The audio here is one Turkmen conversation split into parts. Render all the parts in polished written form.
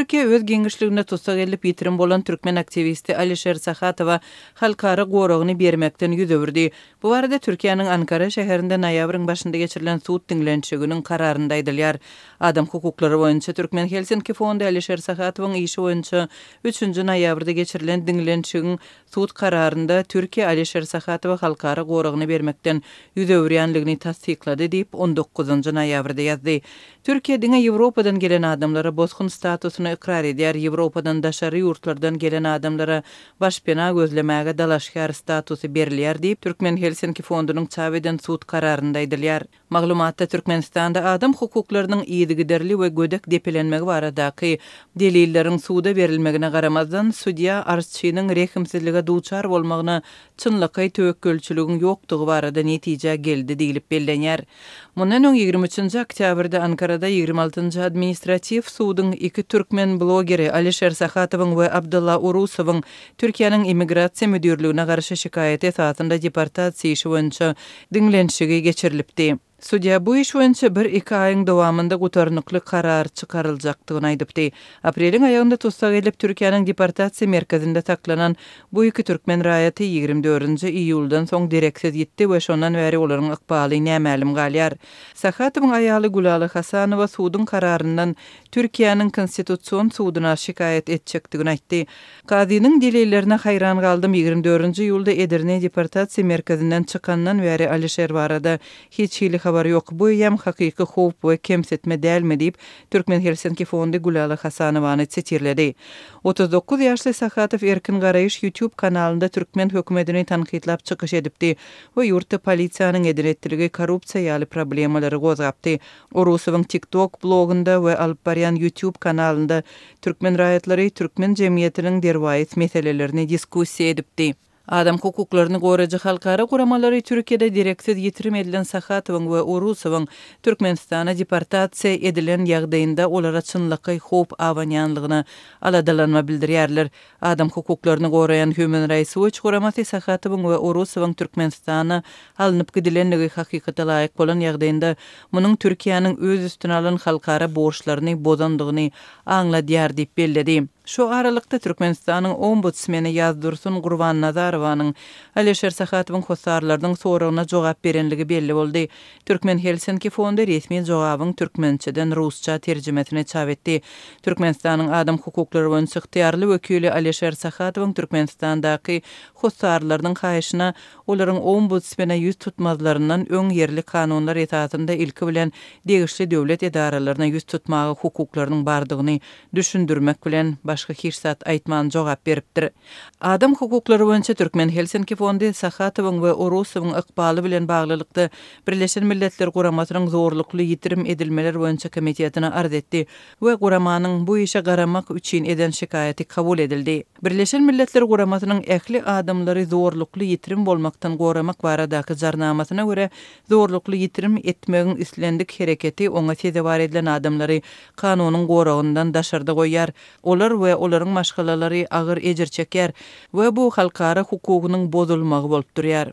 Türkiýe öz giňişliginde tussag edilip ýitirim bolan türkmen aktiwisti Alişer Sahatowa halkara goragyny bermekden ýüz öwürdi. Bu barada Türkiýäniň Ankara şäherinde noýabryň başynda geçirilen sud diňlenişiginiň kararynda aýdylýar. Adam hukuklary boýunça Türkmen Helsinki fondy Alişer Sahatowyň işi boýunça üçünji noýabrda geçirilen diňlenişigiň Sud kararynda Türkiýe Alişer Sahatowa halkara goragyny bermekden ýüz öwürýänligini tassyklady diýip, on dokuzynjy noýabrda ýazdy. Türkiýe diňe Ýewropadan gelen adamlara bosgun statusyny ykrar edýär, Ýewropadan daşary ýurtlardan gelen adamlara başpena gözlemäge dalaşgär statusy berilýär diýip, Türkmen Helsinki fondunyň çap eden sud kararynda aýdylýar. Maglumatda Türkmenistanda adam hukuklarynyň yzygiderli we gödek depelenmegi baradaky delilleriň suda berilmegine garamazdan, sudýa arzçynyň rehimsizlige duçar bolmagyna çynlakaý töwekgelçiligiň ýokdugy barada netijä geldi diýlip bellenýär. Mundan öň ýigrimi üçünji oktýabrda Ankarada ýigrimi altynjy administratiw suduň iki türkmen blogeri Alişer Sahatowyň we Abdylla Urusowyň Türkiýäniň Immigrasiýa müdirligine garşy şikaýaty esasynda deportasiýa işi boýunça diňlenişigi geçirilipdi. Sudýa bu iş boýunça bir-iki aýyň dowamynda gutarnykly karar çykaryljakdygyny aýdypdy. Apreliň aýagynda tussag edilip, Türkiýäniň deportasiýa merkezinde saklanan bu iki türkmen raýaty ýigrimi dördünji iýuldan soň dereksiz ýitdi we şondan bäri olaryň ykbaly nämälim galýar. Sahatowyň aýaly Gülala Hasanowa suduň kararyndan Türkiýäniň Konstitusion suduna şikaýat etjekdigini aýtdy. Kazynyň delillerine haýran galdym, ýigrimi dördünji iýulda Edirne deportasiýa merkezinden çykandan bäri Alişer barada hiç hili habar ýok. Bu eýýäm hakyky howp we kemsitme dälmi diýip, Türkmen Helsinki fondy Gülala Hasanowany sitirledi. 39 ýaşly Sahatow Erkin Garaýyş YouTube kanalynda türkmen hökümetini tankytlap çykyş edipdi we ýurtda polisiýanyň eden-etdiligi, korrupsiýa ýaly problemalary gozgapdy. Orusowyň TikTok blogunda we alyp barýan YouTube kanalynda türkmen raýatlary türkmen jemgyýetiniň derwaýys meselelerini diskussiýa edipdi. Adam hukuklaryny goraýjy halkara guramalary Türkiýede dereksiz ýitirim edilen Sahatowyň we Orusowyň Türkmenistana deportasiýa edilen ýagdaýynda olara çynlakaý howp abanýanlygyna aladalanma bildirýärler. Adam hukuklaryny goraýan Human Rights Watch guramasy Sahatowyň we Orusowyň Türkmenistana alnyp gidilenligi hakykata laýyk bolan ýagdaýynda, munuň Türkiýäniň öz üstüne alan halkara borçlaryny bozandygyny aňladýar diýip belledi. Şu aralykda, Türkmenistanyň Ombudsmeni Ýazdursun Gurbannazarowanyň Alişer Sahatowyň hossarlarynyň soragyna jogap berenligi belli boldy. Türkmen Helsinki fondy resmi jogabyň türkmençeden rusça terjimesini çap etdi. Türkmenistanyň adam hukuklary boýunça ygtyýarly wekili Alişer Sahatowyň Türkmenistandaky hossarlarynyň haýyşyna olaryň ombudsmene ýüz tutmazlaryndan öň ýerli kanunlar esasynda ilki bilen degişli döwlet edaralaryna ýüz tutmaga hukuklarynyň bardygyny düşündirmek bilen başga hiç zat aýtman jogap beripdir. Adam hukuklary boýunça Türkmen Helsinki fondy Sahatowyň we Orusowyň ykbaly bilen baglylykda Birleşen Milletler Guramasynyň Zorlukly ýitirim edilmeler boýunça komitetine arz etdi we guramanyň bu işe garamak üçin eden şikaýaty kabul edildi. Birleşen Milletler Guramasynyň ähli adamlary zorlukly ýitirim bolmakdan goramak baradaky Jarnamasyna görä, zorlukly ýitirim etmegiň islendik hereketi oňa sezewar edilen adamlary kanunyň goragyndan daşarda goýýar. Olar we olaryň maşgalalary agyr ejir çekýär we bu halkara hukugynyň bozulmagy bolup durýar.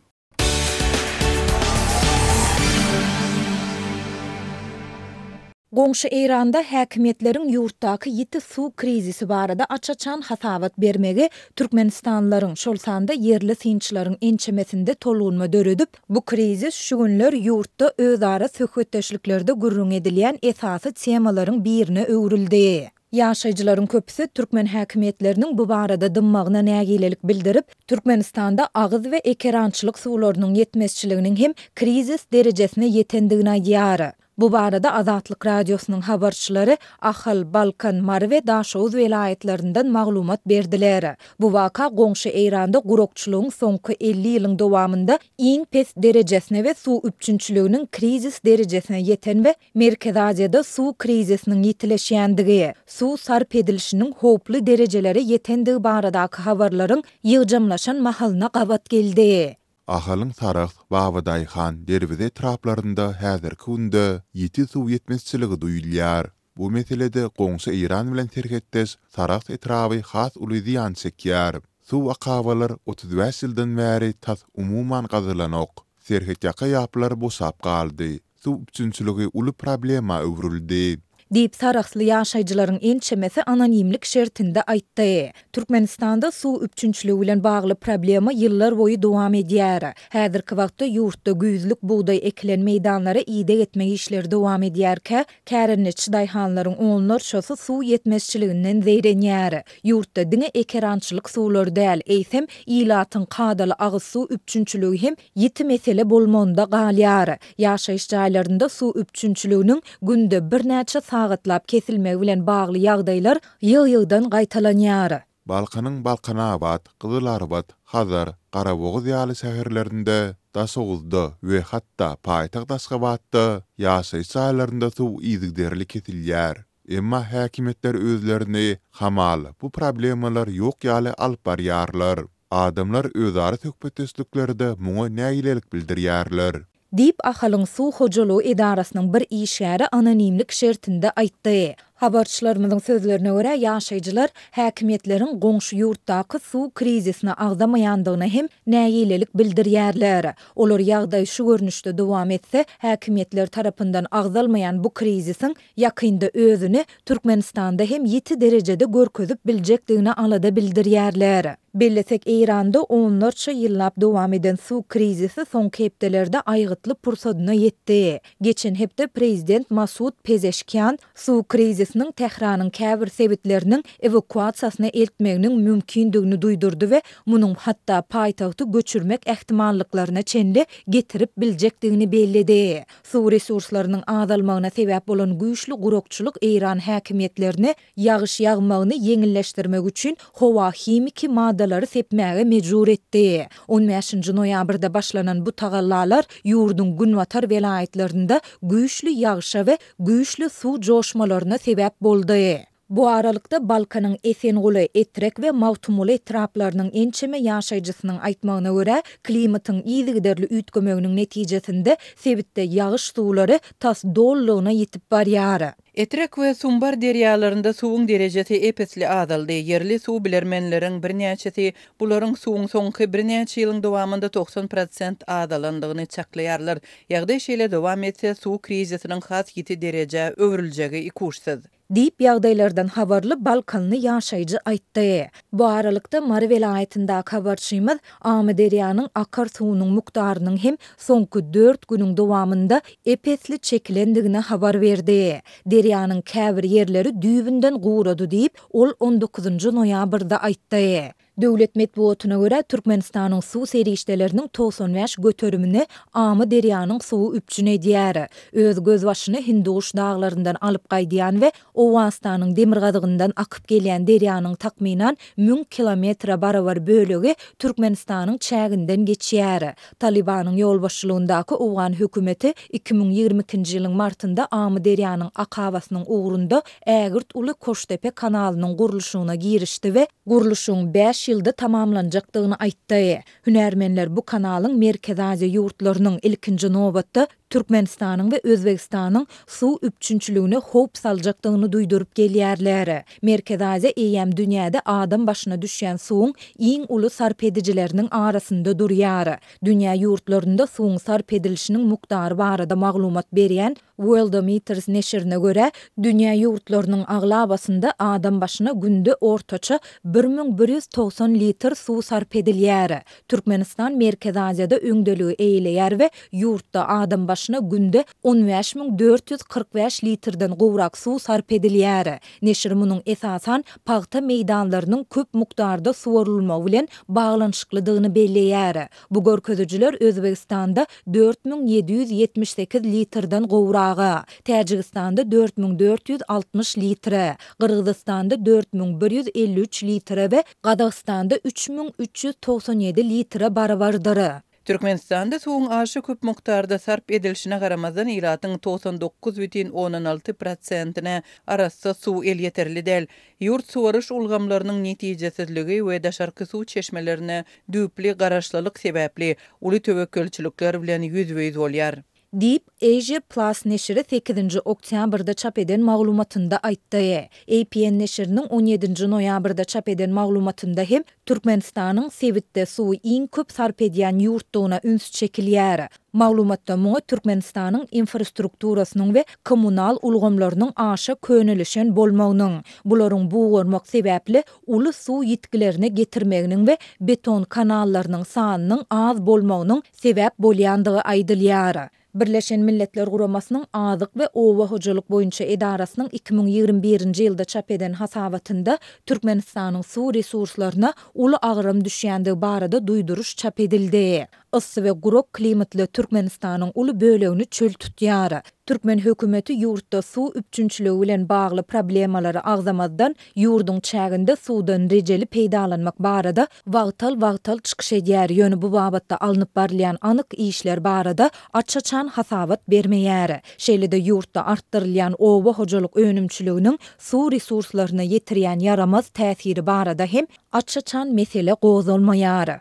Goňşy Eýranda häkimiýetleriň ýurtdaky ýiti suw krizisi barada aç-açan hasabat bermegi türkmenistanlylaryň, şol sanda ýerli synçylaryň ençemesinde tolgunma döredip, bu krizis şu günler ýurtda özara söhbetdeşliklerde gürrüň edilýän esasy temalaryň birine öwrüldi. Ýaşaýjylaryň köpüsi türkmen häkimiýetleriniň bu barada dymmagyna nägilelik bildirip, Türkmenistanda agyz we ekerançylyk suwlarynyň ýetmezçiliginiň hem krizis derejesine ýetendigini aýdýar. Bu barada Azatlyk Radiosynyň habarçylary Ahal, Balkan, Mary we Daşoguz welaýatlaryndan maglumat berdiler. Bu waka goňşy Eýranda gurakçylygyň soňky 50 ýylyň dowamynda iň pes derejesine we suw üpjünçiliginiň krizis derejesine ýeten we Merkezi Aziýada suw krizisiniň ýitileşýändigi, suw sarp edilişiniň howply derejelere ýetendigi baradaky habarlaryň ýygjamlaşan mahalyna gabat geldi. Ahalyň Sarahs, Babadaýhan, Derweze etraplarynda häzirki günde ýiti suw ýetmezçiligi duýulýar. Bu meselede goňşy Eýran bilen serhetdeş Sarahs etraby has uly zyýan çekýär. Suw akabalar 35 ýyldan bäri tas umuman gazylanok. Serhetýaka ýaplar boşap galdy. Suw üpjünçiligi uly problema öwrüldi. Diýip, sarahsly ýaşaýjylaryň ençemesi anonimlik şertinde aýtdy. Türkmenistanda suw üpjünçiligi bilen bagly problema ýyllar boýy dowam edýär. Häzirki wagtda ýurtda güýzlük bugdaý ekilen meýdanlara ideg etmek işleri dowam edýärkä, kärendeçi daýhanlaryň onlarçasy suw ýetmezçiliginden zeýrenýär. Ýurtda diňe ekerançylyk suwlary däl, eýsem, ilatyň kadaly agyz suw üpjünçiligi hem ýiti mesele bolmagynda galýar. Ýaşaýyş jaýlarynda suw üpjünçiliginiň günde birnäçe sagatlap kesilmegi bilen bagly ýagdaýlar ýygy-ýygydan gaýtalanýar. Balkanyň Balkanabat, Gyzylarbat, Hazar, Garabogaz ýaly şäherlerinde, Daşoguzda we hatda paýtagt Aşgabatda ýaşaýyş jaýlarynda suw yzygiderli kesilýär. Emma häkimiýetler özlerini hamala bu problemalar ýok ýaly alyp barýarlar. Adamlar özara söhbetdeşliklerde muňa nägilelik bildirýärler. Diýip, Ahalyň suw hojalygy edarasynyň bir işgäri anonimlik şertinde aýtdy. Habarçylarymyzyň sözlerine görä, ýaşaýjylar häkimiýetleriň goňşy ýurtdaky suw krizisini agzamaýandygyna hem nägilelik bildirýärler. Olar ýagdaý şu görnüşde dowam etse, häkimiýetler tarapyndan agzalmaýan bu krizisiň ýakynda özüni Türkmenistanda hem ýiti derejede görkezip biljekdigine alada bildirýärler. Bellesek, Eýranda onlarça ýyllap dowam eden suw krizisi soňky hepdelerde aýgytly pursadyna ýetdi. Geçen hepde prezident Masud Pezeşkian suw krizisiniň Tähranyň käbir sebitleriniň ewakuasiýasyna eltmeginiň mümkindigini duýdurdy we munuň hatda paýtagty göçürmek ähtimallyklaryna çenli getirip biljekdigini belledi. Suw resurslarynyň azalmagyna sebäp bolan güýçli gurakçylyk eýran häkimiýetlerini ýagyş ýagmagyny ýeňilleşdirmek üçin howa himiki maddalary sepmäge mejbur etdi. On bäşinji noýabrda başlanan bu tagallalar ýurduň günbatar welaýatlarynda güýçli ýagyşa we güýçli suw joşmalaryna sebäp boldy. Bu aralykda, Balkanyň Esenguly, Etrek we Magtymguly etraplarynyň ençeme ýaşaýjysynyň aýtmagyna görä, klimatyň yzygiderli üýtgemeginiň netijesinde sebitde ýagyş suwlary tas dolulygyna ýitip barýar. Etrek we Sumbar derýalarynda suwuň derejesi ep-esli azaldy. Ýerli suw bilermenleriň birnäçesi bularyň suwuň soňky birnäçe ýylyň dowamynda 90 prosent azalandygyny çaklaýarlar. Ýagdaý şeýle dowam etse, suw krizisiniň has ýiti derejä öwrüljegi ikuçsyz. Diýip, ýagdaýlardan habarly balkanly ýaşaýjy aýtdy. Bu aralykda, Mary welaýatyndaky habarçymyz Amyderýanyň akar suwunyň mukdarynyň hem soňky dört günüň dowamynda ep-esli çekilendigini habar berdi. Derýanyň käbir ýerleri düýbünden gurady diýip, ol on dokuzynjy noýabrda aýtdy. Döwlet metbugatyna görä, Türkmenistanyň suw serişdeleriniň 95 göterimini Amyderýanyň suwy üpjün edýär. Öz gözbaşyny Hindiguş daglaryndan alyp gaýdýan we Owganystanyň demirgazygyndan akyp gelýän derýanyň takmynan 1000 kilometre barabar bölegi Türkmenistanyň çäginden geçýär. Talybanyň ýolbaşçylygyndaky owgan hökümeti 2022-nji ýylyň martynda Amyderýanyň akabasynyň ugrunda ägirt uly Koştepe kanalynyň gurluşygyna girişdi we gurluşygyň bäş ýylda tamamlanjakdygyny aýtdy. Hünärmenler bu kanalyň Merkezi Aziýa ýurtlarynyň, ilkinji nobatda, Türkmenistanyň we Özbegistanyň suw üpjünçiligine howp saljakdygyny duýduryp gelýärler. Merkezi Aziýa eýýäm dünýäde adam başyna düşýän suwuň iň uly sarp edijileriniň arasynda durýar. Dünýä ýurtlarynda suwuň sarp edilişiniň mukdary barada maglumat berýän Worldometers neşirine görä, dünýä ýurtlarynyň aglabasynda adam başyna günde ortaça 1190 litr suw sarp edilýär. Türkmenistan Merkezi Aziýada öňdeligi eýeleýär we ýurtda adam başyna günde 15 445 litrden gowrak suw sarp edilýär. Neşir munuň esasan pagta meýdanlarynyň köp mukdarda suwarylmagy bilen baglanyşyklydygyny belleýär. Bu görkezijiler Özbegistanda 4778 litrden gowraga, Täjigistanda 4460 litre, Gyrgyzystanda 4153 litre we Gazagystanda 3397 litre barabardyr. Türkmenistanda suwuň aşa köp mukdarda sarp edilişine garamazdan, ilatyň 99,6 prosentine arassa suw elýeterli däl. Ýurt suwaryş ulgamlarynyň netijesizligi we daşarky suw çeşmelerine düýpli garaşlylyk sebäpli, uly töwekgelçilikler bilen ýüzbe-ýüz bolýar. Diýip, Asia Plus neşiri sekizinji oktýabrda çap eden maglumatynda aýtdy. APN neşiriniň on ýedinji noýabrda çap eden maglumatynda hem Türkmenistanyň sebitde suwy iň köp sarp edýän ýurtdugyna üns çekilýär. Maglumatda muňa Türkmenistanyň infrastrukturasynyň we kommunal ulgamlarynyň aşa könelişen bolmagynyň, bularyň bugarmak sebäpli uly suw ýitgilerine getirmeginiň we beton kanallarynyň sanynyň az bolmagynyň sebäp bolýandygy aýdylýar. Birleşen Milletler Guramasynyň Azyk we oba hojalyk boýunça edarasynyň 2021-nji ýylda çap eden hasabatynda Türkmenistanyň suw resurslaryna uly agram düşýändigi barada duýduryş çap edildi. Yssy we gurak klimatly Türkmenistanyň uly bölegini çöl tutýar. Türkmen hökümeti ýurtda suw üpjünçiligi bilen bagly problemalary agzamazdan, ýurduň çäginde suwdan rejeli peýdalanmak barada wagtal-wagtal çykyş edýär, ýöne bu babatda alnyp barylýan anyk işler barada aç-açan hasabat bermeýär. Şeýle-de ýurtda artdyrylýan oba hojalyk önümçiliginiň suw resurslaryna ýetirýän ýaramaz täsiri barada hem aç-açan mesele gozgalmaýar.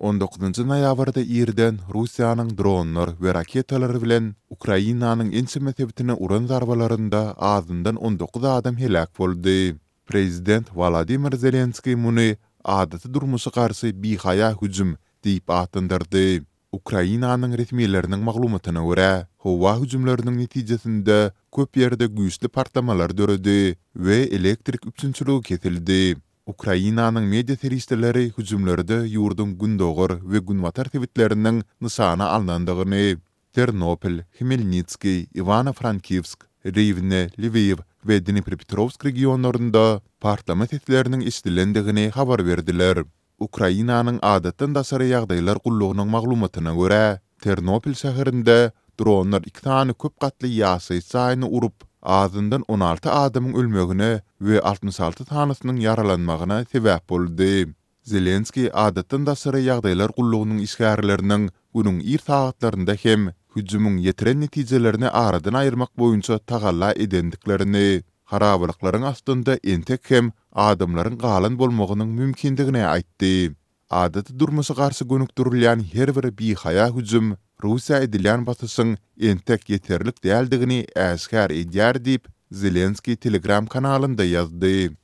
On dokuzynjy noýabrda irden Russiýanyň dronlar we raketalar bilen Ukrainanyň ençeme sebitine uran zarbalarynda azyndan 19 adam heläk boldy. Prezident Wolodymyr Zelenskiý muny adaty durmuşa garşy bihaýa hüjüm diýip atlandyrdy. Ukrainanyň resmileriniň maglumatyna görä, howa hüjümleriniň netijesinde köp ýerde güýçli partlamalar döredi we elektrik üpjünçiligi kesildi. Ukrainanyň media serişdeleri hüjümlerde ýurduň gündogar we günbatar sebitleriniň nyşana alnandygyny, Ternopil, Hmelnitskiý, Iwano-Frankivsk, Riwne, Lwiw we Dniprepetrowsk regionlarynda partlama sesleriniň eşidilendigini habar berdiler. Ukrainanyň Adatdan daşary ýagdaýlar gullugynyň maglumatyna görä, Ternopil şäherinde dronlar iki sany köp gatly ýaşaýyş jaýyny urup, azyndan 16 adamyň ölmegine we 66 sanysynyň ýaralanmagyna sebäp boldy. Zelenskiý Adatdan daşary ýagdaýlar gullugynyň işgärleriniň günüň ir sagatlarynda hem hüjümiň ýetiren netijelerini aradan aýyrmak boýunça tagalla edendiklerini, harabalyklaryň astynda entek hem adamlaryň galan bolmagynyň mümkindigini aýtdy. Adaty durmuşa garşy gönükdirilýän her bir bihaýa hüjüm Russiýa edilýän basyşyň entek ýeterlik däldigini äşgär edýär diýip, Zelenskiý Telegram kanalynda ýazdy.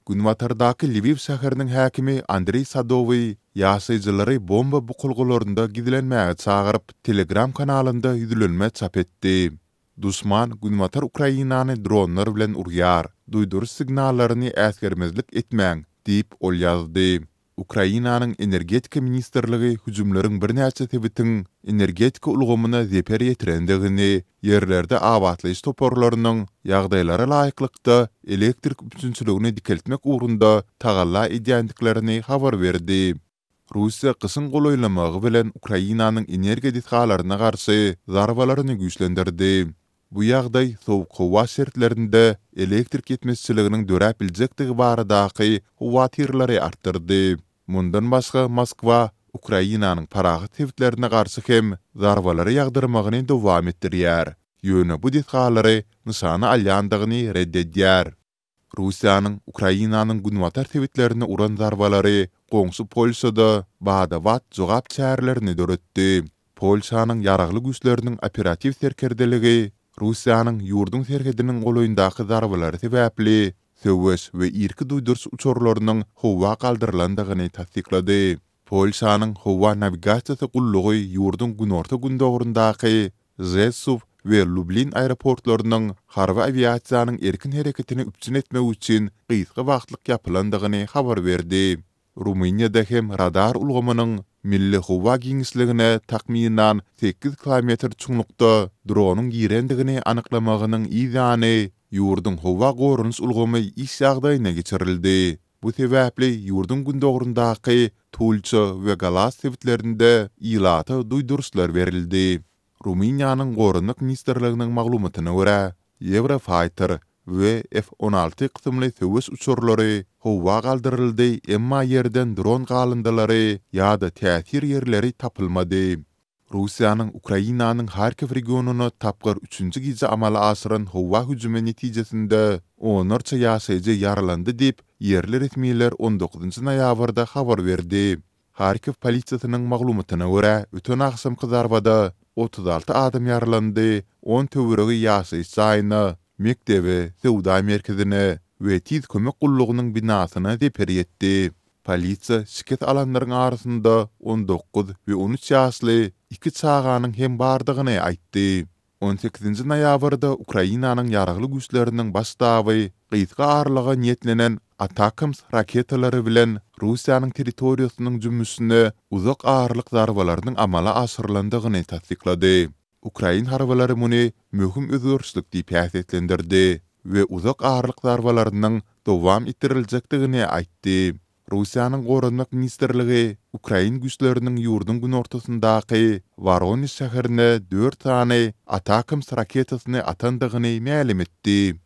Günbatardaky Lwiw şäheriniň häkimi Andreý Sadowyý ýaşaýjylary bomba bukulgalarynda gizlenmäge çagyryp, Telegram kanalynda ýüzlenme çap etdi. Duşman günbatar Ukrainany dronlar bilen urýar. Duýduryş signallaryny äsgermezlik etmäň diýip, ol ýazdy. Ukrainanyň Energetika ministrligi hüjümleriň birnäçe sebitiň energetika ulgamyna zeper ýetirendigini, ýerlerde abatlaýyş toparlarynyň ýagdaýlara laýyklykda elektrik üpjünçiligini dikeltmek ugrunda tagalla edýändiklerini habar berdi. Russiýa gyşyň golaýlamagy bilen Ukrainanyň energiýa desgalaryna garşy zarbalaryny güýçlendirdi. Bu ýagdaý sowuk howa şertlerinde elektrik ýetmezçiliginiň döräp biljekdigi baradaky howatyrlary artdyrdy. Mundan başga, Moskwa Ukrainanyň parahat sebitlerine garşy hem zarbalary ýagdyrmagyny dowam etdirýär, ýöne bu desgalary nyşana alýandygyny ret edýär. Russiýanyň Ukrainanyň günbatar sebitlerine uran zarbalary goňşy Polşada bada-bat jogap çärelerini döretdi. Polşanyň Ýaragly Güýçleriniň operatiw serkerdeligi Russiýanyň ýurduň serhediniň golaýyndaky zarbalary sebäpli söweş we irki duýduryş uçarlarynyň howa galdyrylandygyny tassyklady. Polşanyň howa nawigasiýasy gullugy ýurduň günorta-gündogaryndaky Žesuw we Lublin aeroportlarynyň harby awiasiýanyň erkin hereketini üpjün etmek üçin gysga wagtlyk ýapylandygyny habar berdi. Rumyniýada hem radar ulgamynyň milli howa giňişligine takmynan sekiz kilometr çuňlukda dronyň girendigini anyklamagynyň yz ýany, ýurduň howa goranyş ulgamy iş ýagdaýyna geçirildi. Bu sebäpli ýurduň gündogaryndaky Tulça we Galas sebitlerinde ilata duýduryşlar berildi. Rumyniýanyň Goranmak ministrliginiň maglumatyna görä, Eurofighter we F-on alty kysymly söweş uçarlary howa galdyryldy, emma ýerden dron galyndylary ýa-da täsir ýerleri tapylmady. Russiýanyň Ukrainanyň Harkiw regionyna tapgyr üçünji gije amala aşyran howa hüjümi netijesinde onlarça ýaşaýjy ýaralandy diýip, ýerli resmiler on dokuzynjy noýabrda habar berdi. Harkiw polisiýasynyň maglumatyna görä, öten agşamky zarbada 36 adam ýaralandy, on töweregi ýaşaýyş jaýyna, mekdebe, söwda merkezine we tiz kömek gullugynyň binasyna zeper ýetdi. Polisiýa şikes alanlaryň arasynda 19 we 13 ýaşly iki çaganyň hem bardygyny aýtdy. On sekizinji noýabrda Ukrainanyň Ýaragly Güýçleriniň Baş ştaby gysga aralyga niýetlenen ATACMS raketalary bilen Russiýanyň territoriýasynyň jümmüşine uzak aralyk zarbalarynyň amala aşyrylandygyny tassyklady. Ukrain harbylary muny möhüm özgerişlik diýip häsiýetlendirdi we uzak aralyk zarbalarynyň dowam etdiriljekdigini aýtdy. Russiýanyň Goranmak ministrligi ukrain güýçleriniň ýurduň günortasyndaky Woronež şäherine dört sany ATACMS raketasyny atandygyny mälim etdi.